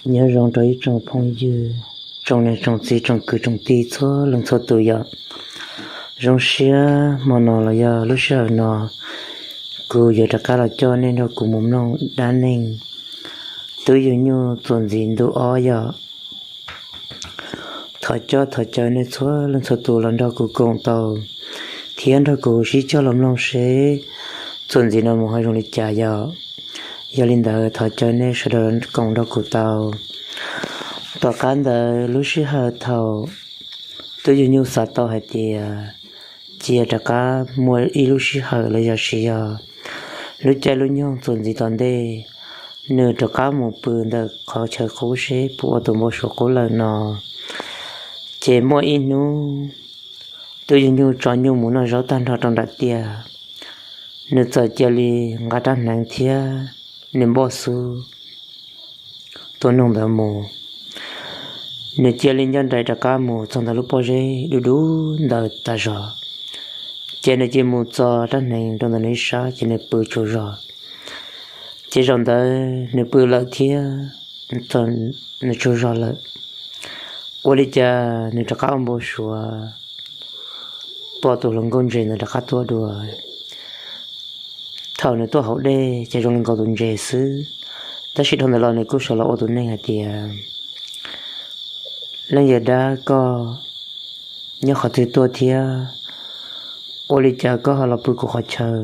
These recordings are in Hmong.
Nyob zoo rau ib tsoom phooj ywg, tsoom niam tsoom txiv tsoom kwv tsoom tij txhua leej txhua tus yom. Zoo siab hmo no los yog lub sij hawm no, kuv yuav rov qab los coj nej nrog kuv mus mloog dab neeg Tub Yug Nyuj txuas ntxiv ntu ob yom. Thov coj thov caw nej txhua leej txhua tus los nrog kuv koom tau thiab nrog kuv sib coj los mloog seb txuas ntxiv no mus ho zoo li cas yom. Yog li ntawd thov caw nej sawv daws koom nrog kuv tau. Tom qab ntawd lub sij hawm thaum Tub Yug Nyuj xav tau hais tias cia rov qab muaj ib lub sij hawm los yog sis yog lub caij lub nyoog txuas ntxiv tom ntej, nws rov qab mus pw ntawm qhov chaw qub seb puas ua tus npau suav qub lawm no. Ces muaj ib hnub, Tub Yug Nyuj tso nyuj mus noj zaub tag nrho rau nram tiaj, nws txawm cia li nqa rab hneev thiab nws npoj xub tuaj nug ntawd mus. Nws cia li ncaj nraim rov qab mus txog ntawm lub pob zeb dub dub ntawd tas zog, ces nws cia mus txo rab hneev rau ntawm nws ib sab ces nws pw tsaug zog. Ces zaum ntawd nws pw lawm thiab, nws tsaug zog lawm, ua li cas nws rov qab ua npau suav pom tus hluas nkauj ntses ntawd rov qab tuaj dua. Thaum nws tuaj hauv dej ces zoo li nkaus tus ntses xwb, tab sis dhau ntawd los nws kuj sawv los ua tus neeg hais tias, Leej yawm dab, koj nyob qhov twg tuaj thiab ua li cas koj ho los pw kuv qhov chaw?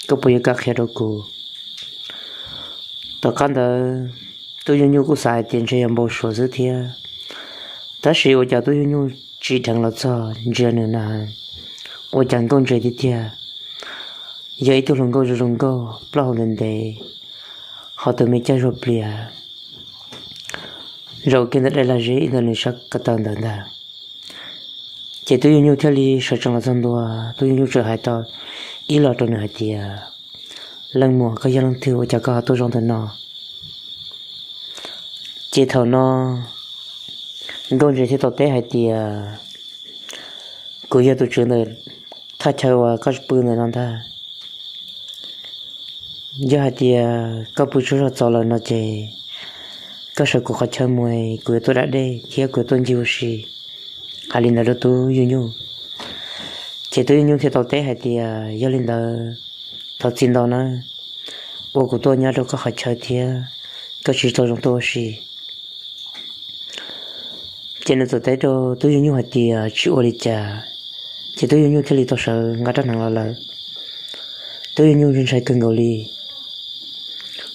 Koj puas yuav kam qhia rau kuv? Tom qab ntawd Tub Yug Nyuj kuj xav hais tias ntshe yog npau suav xwb thiab, tab sis ua cas Tub Yug Nyuj tsim dheev los txog ntsia nws na, ua cas nkauj ntses tiag tiag, yog ib tug hluas nkauj zoo zoo nkauj plaub hau ntev ntev, ho tus me caj zuag plias zaum kiag ntawm daim lag zeb ib ntawm nws sab ko taw ntawd ntag. Ces Tub Yug Nyuj thiaj li sawv tsees los txog ntua, Tub Yug Nyuj txawm hais tau ib los rau nws hais tias, Leej muam, koj yog leej twg ua cas koj ho tuaj zov ntawm no? Ces thaum no nkauj ntses thiaj tau teb hais tias, Kuv yog tus tswv ntawm thaj chaw uas koj pw ntawm no ntag. Yog hais tias koj pw tsaug zog txaus lawm no ces koj sawv kuv qhov chaw mus, kuv yuav tuaj da dej thiab kuv yuav tuaj ncig ua si. Hais li ntawd rau Tub Yug Nyuj, ces Tub Yug Nyuj thiaj tau teb hais tias, Yog li ntawd thov txim ntau nawb, ua kuv tuaj nyob rau koj qhov chaw thiab koj tsis tau zoo tuaj ua si. Ces nws txawm teb rau Tub Yug Nyuj hais tias tsis ua li cas, ces Tub Yug Nyuj thiaj li tau sawv nqa rab hneev los lawm. Tub Yug Nyuj ntshai kawg nkaus li,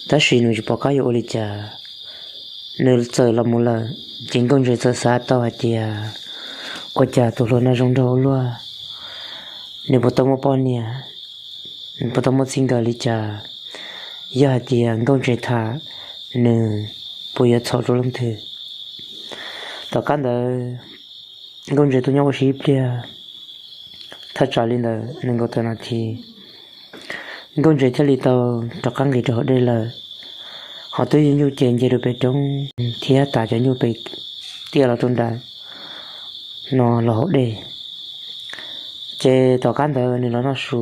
tab sis nws tsis pom qab yuav ua li cas, nws txawm los mus lawm. Ces nkauj ntses txawm xav tau hais tias, Ua cas tus hluas no zoo nraug ua luaj, nws puas tau muaj poj niam, nws puas tau muaj txij nkawm li cas? Yog hais tias nkauj ntses tham, nws puas yuav txhaum rau leej twg? Tom qab ntawd nkauj ntses tuaj nyob ua si ib pliag, thaj tsam li ntawm nees nkaum tawm nas this, nkauj ntses thiaj li tau rov qab nqis rau hauv dej lawm. Ho Tub Yug Nyuj ces nce rau pem roob thiab tas cov nyuj pem tiaj los rau nram no los hauv dej. Ces tom qab ntawd nws los noj su,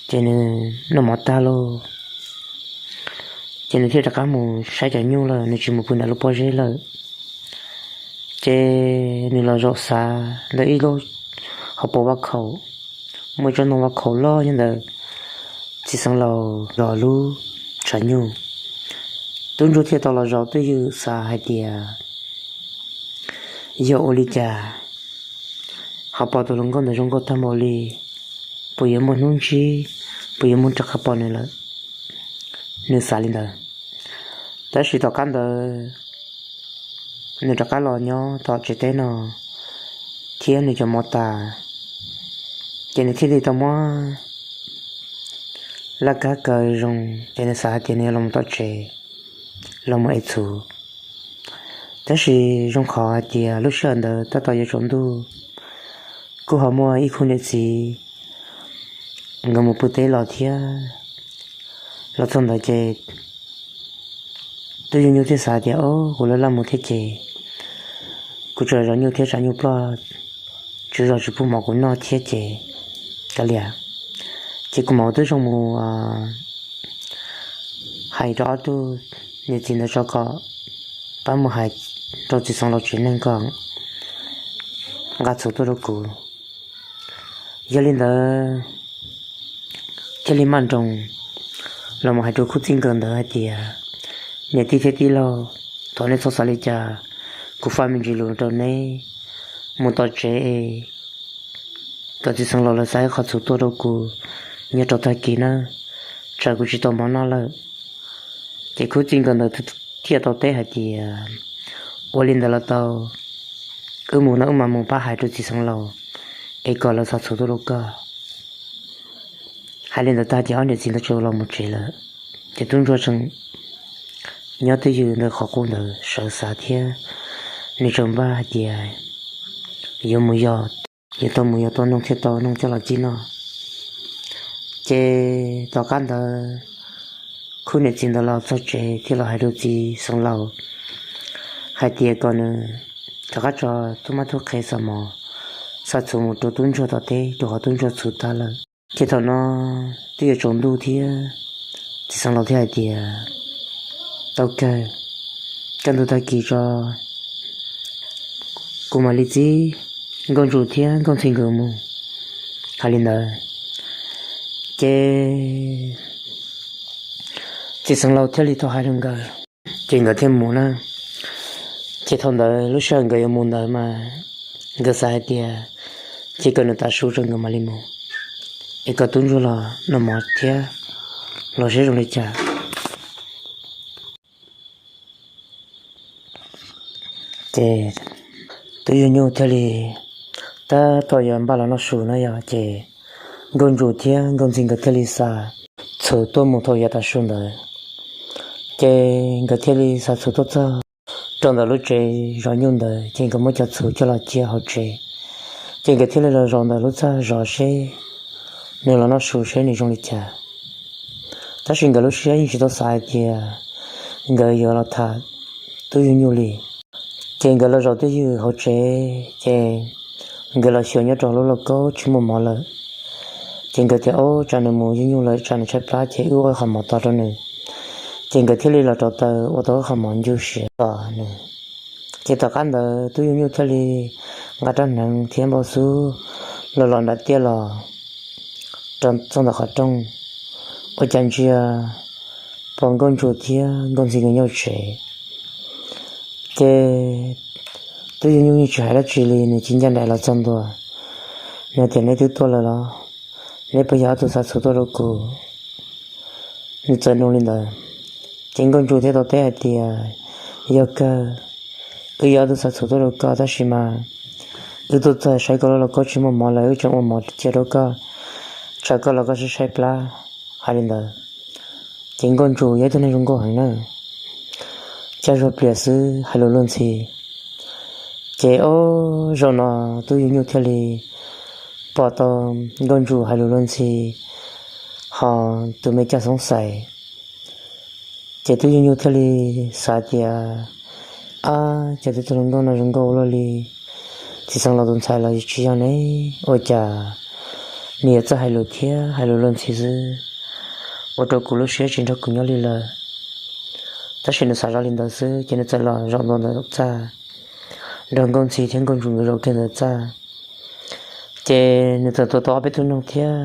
ces nws noj mov tag lauj, ces nws thiaj rov qab mus saib cov nyuj lawm, nws tsis mus pw nram lub pob zeb lawm. Ces nws los zaum xav ntawm ib lub hauv paus vaj khaum, muaj ib tsob ntoo vaj khaum loj nyob ntawd, txiv xeev laus los lub tshav nyuj. Tub ntsuag thiaj tau los zaum twj ywm xav hais tias, Yog ua li cas ho pom tus hluas nkauj ntawd zoo nkauj tag npaum li, puas yuav muaj hnub ntsib, puas yuav muaj rov qab pom nws lawm? Nws xav li ntawd. Tab sis tom qab ntawd nws rov qab los nyob tom tsev teb no thiab nws cov mov tas, ces nws thiaj li tau muab laj kab kaw zoo, ces nws xav hais tias nws yuav los tom tsev los mus ev txhuv. Tab sis zoo qhov hais tias lub sij hawm ntawd tab tom yuav tsaus ntuj, kuj ho muaj ib khub niam txiv nkawd mus pw teb los thiab. Los txog ntawd ces Tub Yug Nyuj thiaj xav tias, Au, kuv laj laj mus thiab ces kuv tseem zov nyuj thiab tshav nyuj ploj, tswv zos tsis pub mov kuv noj thiab ces kav liam, ces kuv mam ua tib zoo mus hais rau ob tug niam txiv ntawd tso kom pab mus hais rau txiv xeev laus tsev neeg kom nqa txhuv tuaj rau kuv. Yog li ntawd thiaj li maj nroos los mus hais rau khub txij nkawm ntawd hais tias, niam tij thiab tij laug, thov neb txhob xav li cas, kuv faj me ntsis lus rau neb, mus tom tsev es kom txiv xeev laus lawv xa ib qho txhuv tuaj rau kuv nyob rau tag kis na, tsam kuv tsis tau mov noj lawm. Ces khub txij nkawm ntawd thiaj tau teb hais tias, ua li ntawd los tau, wb mus no wb mam mus pab hais rau txiv xeev laus es kom lawv xa txhuv tuaj rau koj. Hais li ntawd tag ces ob niam txiv ntawd txawm los mus tsev lawm. Ces tub ntsuag tseem nyob twj ywm ntawm qhov qub ntawd sawv xav thiab, nws tseem npaj hais tias yuav mus yos, yuav tau mus yos tau noog thiab tau noog coj los cig noj. Ces tom qab ntawd khub niam txiv ntawd los txog tsev thiaj los hais rau txiv xeev laus hais tias kom nws rov qab tso tub mab tub qhe xa mov, xa txhuv mus rau tub ntsuag tom teb rau qhov tub ntsuag txhuv tag lawm. Ces thaum no twb yuav tsaus ntuj thiab, txiv xeev laus thiaj hais tias, tau kawg, kaj ntug tag kis tso, kuv mam li txib Nkauj Ntsu thiab Nkauj Ntxhi nkawd mus. Hais li ntawd ces txiv xeev laus thiaj li tau hais rau nkawd, ces nkawd thiaj mus na. Ces thaum ntawd lub sij hawm nkawd yuav mus ntawd mas nkawd xav hais tias, ces kom nws tav su rau nkawd mam li mus, es kom tub ntsuag los noj mov thiab los seb zoo li cas. Ces tub Yuj Nyuj thiaj li tab tom yuav npaj los noj su na yog, ces Nkauj Ntsu thiab Nkauj Ntxhi nkawd thiaj li xa txhuv tuaj mus thaum yav tav su ntawd. Ces nkawd thiaj li xa txhuv tuaj txog rau ntawm lub tsev zov nyuj ntawd, ces nkawd muab cov txhuv coj los cia hauv tsev. Ces nkawd thiaj li los zaum ntawm lub txaj zov seb nws los noj su seb nws zoo li cas. Tab sis nkawd lub siab yeej tsis tau xav hais tias nkawd yuav los tham tub Yuj Nyuj li. Ces nkawd los zaum twj ywm hauv tsev, ces nkawd los xyuas nyob rau lub lauj kaub tsis muaj mov lawm. Ces nkawd tias, ub, tsam nws mus Yuj Nyuj lawm, tsam nws tshaib plab, ces wb ua qhov mov tog rau nws. Ces nkawd thiaj li los rauv taws ua tau qhov mov ncu siav rau nws. Ces tom qab ntawd tub Yuj Nyuj thiaj li nqa rab hneev thiab npau xub los los nram tiaj los rau txog ntawm qhov rooj, ua cas ntsia pom Nkauj Ntsu thiab Nkauj Ntxhi nkawd nyob tsev. Ces tub Yuj Nyuj yeej tsis hais dab tsi li, nws cia ncaj nraim los txog ntua. Nws tias, neb twb tuaj lawm los? Neb puas yog ob tug xa txhuv tuaj rau kuv? Nws txawm nug li ntawd. Ces Nkauj Ntsu thiaj tau teb hais tias, yog kawg, wb yog ob tug xa txhuv tuaj rau koj, tab sis mas wb tuaj txog saib koj lub lauj kaub tsis muaj mov lawm, wb tseem ua mov cia rau koj, tsam koj los koj tshaib tshaib plab. Hais li ntawd, ces Nkauj Ntsu yog ib tug neeg zoo nkauj heev na, caj zuag plias xwb hais lus luag ntxhi. Ces ob zaug no tub Yuj Nyuj thiaj li pom tau Nkauj Ntsu hais lus luag ntxhi ho tus me caj xoob xais. Ces tub Yuj Nyuj thiaj li xav tias, ab, cas tus tub hluas nkauj no zoo nkauj ua luaj li, txiv xeev laus tus ntxhais los tsis yog ne, ua cas nws yuav txawj hais lus thiab hais lus luag ntxhi xwb, ua rau kuv lub siab tsis nrog kuv nyob li lawm. Tab sis nws xav zoj li ntawd xwb ces nws txawm los zaum ntua ntawm txaj nrog Nkauj Ntxhi thiab Nkauj Ntsu nkawd zaum kiag ntawm txaj. Ces nws txawm tua tau ob peb tug noog thiab,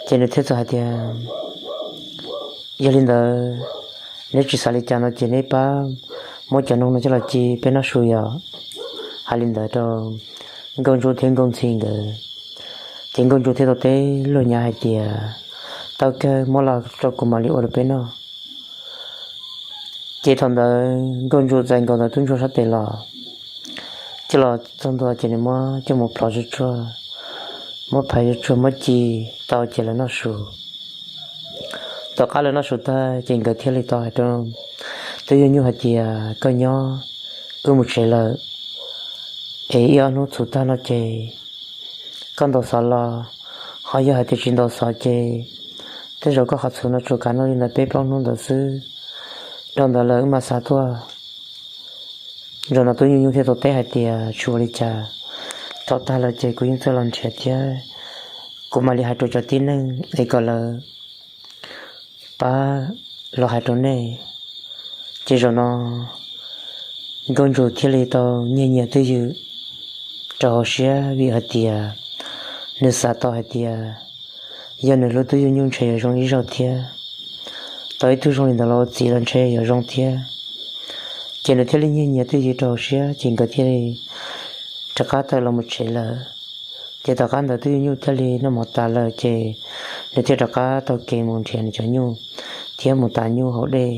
ces nws thiaj txawm hais tias, yog li ntawd, neb tsis xav li cas no ces neb pab muab cov noog no coj los ci peb noj su yom. Hais li ntawd rau Nkauj Ntsu thiab Nkauj Ntxhi nkawd, ces Nkauj Ntsu thiaj tau teb luag nyav hais tias, tau kawg, muab los rau kuv mam li ua rau peb noj. Ces thaum ntawd Nkauj Ntsu txais nkaus ntawm tub ntsuag sab tes los, coj los txog ntua ces nws muab coj mus plhov tsuag tsuag, muab phais tsuag tsuag muab ci tau ces lawv noj su. Tom qab lawv noj su tag ces nkawd thiaj li tau hais rau tub Yuj Nyuj hais tias, koj nyob, wb mus tsev lawm, es ib ob hnub txhuv tag no ces koj ntaus xov los, ho yog hais tias tsis ntaus xov ces tej zaum koj qhov txhuv no tsuas kav noj li ntawd peb plaub hnub ntawd xwb, dhau ntawd lawm wb mam xa tuaj. Zaum no tub Yuj Nyuj thiaj tau teb hais tias, tsis ua li cas, thaum tag lawm ces kuv yeej txawj los nrhiav thiab, kuv mam li hais rau cov tib neeg es kom lawv pab los hais rau nej. Ces zaum no Nkauj Ntsuag thiaj li tau nyiag nyiam Twj Ywm rau hauv siab vim hais tias nws xav tau hais tias yog nws hlub Twj Ywm nyuj ntshe yuav zoo ib zaug thiab, tau ib tug zoo li ntawd los ua txiv los ntshe yuav zoo thiab. Ces nws thiaj li nyiag nyiam Twj Ywm rau hauv siab ces nkawd thiaj li rov qab tawm los mus tsev lawm. Ces tom qab ntawd Twj Ywm nyuj thiaj li noj mov tas lawm ces nws thiaj rov qab taug kev mus nrhiav nws cov nyuj thiab mus tav nyuj hauv dej.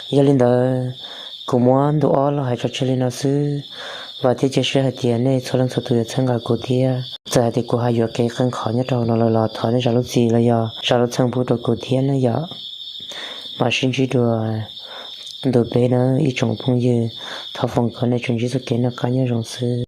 Yog li ntawd, kuv muab ntu ob los hais tso tseg li no xwb. Vam thiab cia siab hais tias nej txhua leej txhua tus yuav txhawb nqa kuv thiab. Txawm hais tias kuv hais yuam kev qee qhov nyob rau hauv no lawm los thov nej zam lub txim los yog zam lub txim pub rau kuv thiab nawb yom. Mam sib ntsib dua ntu peb nawb ib tsoom phooj ywg. Thov foom kom nej tsuas ntsib txoj kev noj qab nyob zoo xwb.